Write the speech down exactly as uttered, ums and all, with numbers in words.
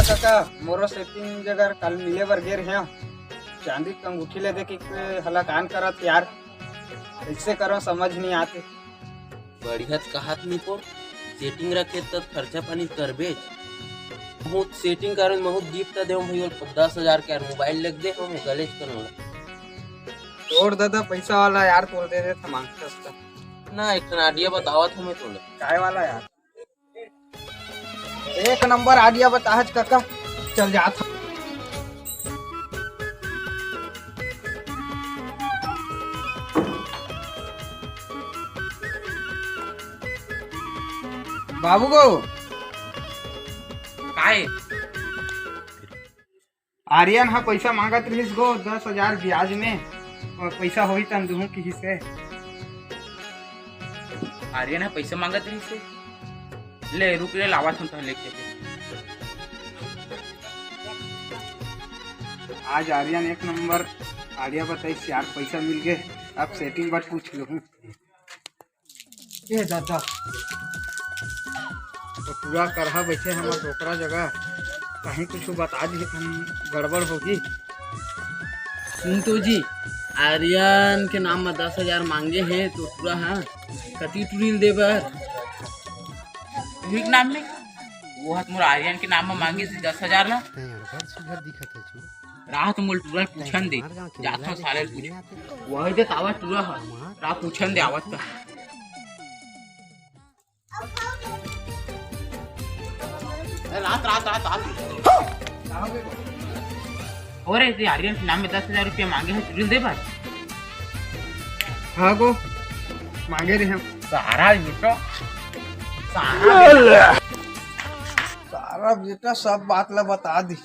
कका, मोरो सेटिंग जगह काल मिले बर गे रहेंव, चांदी के अंगूठी ले दे के हलाकान करत यार, कइसे करो समझ नहीं आते। बढ़िया त कहत निपोर, सेटिंग रखे त खर्चा पानी करबेच। बहुत सेटिंग कारण बहुत गिफ्ट देव भाई, और दस हजार के यार मोबाइल लेके दे, हम गलेज करूँगा। तोर दादा पैसा वाला यार, तोल दे दे, थमांग सस्ता। ना, एक ठन आइडिया बतावत हूँ मैं तोले। काय वाला यार? एक नंबर आइडिया बताहच कका, चल जात हूँ। बाबू गो, काय? आर्यन ह पइसा मांगत रिहिस गो, दस हजार बियाज में, अउ पइसा होही तन दुहूं किहिस हे। आर्यन ह पइसा मांगत रिहिस हे। ले रुक ले, लावत हूं तह लेके। आज आर्यन एक नंबर आइडिया बताइस यार, पइसा मिल गे, अब सेटिंग बर पूछ लूं। ए दादा, तो पूरा करहा बइठे हमर डोकरा जगह, कहीं कुछ बता दिही त हम गड़बड़ होही। सुन तो जी, आर्यन के नाम म दस हजार मांगे हे तो पूरा, हाँ, कति टुरी ल दे बर? ठीक नाम में वो हाथ मोर आर्यन के नाम म मांगे से दस हजार ला। राह तो मोल टूरा पूछन दे, जाथो साले ल पूछ। वही दे तावा टूरा ह, राह पूछन दे आवत का। ए, रात, रात, रात, रात। अरे, ते आर्यन के नाम में दस हजार रुपया मांगे हे, टूरी ल दे बर। हाँ गो, मांगे रहे हम। सारा बेटा, सारा बेटा, सारा बेटा सब बात ला बता दी।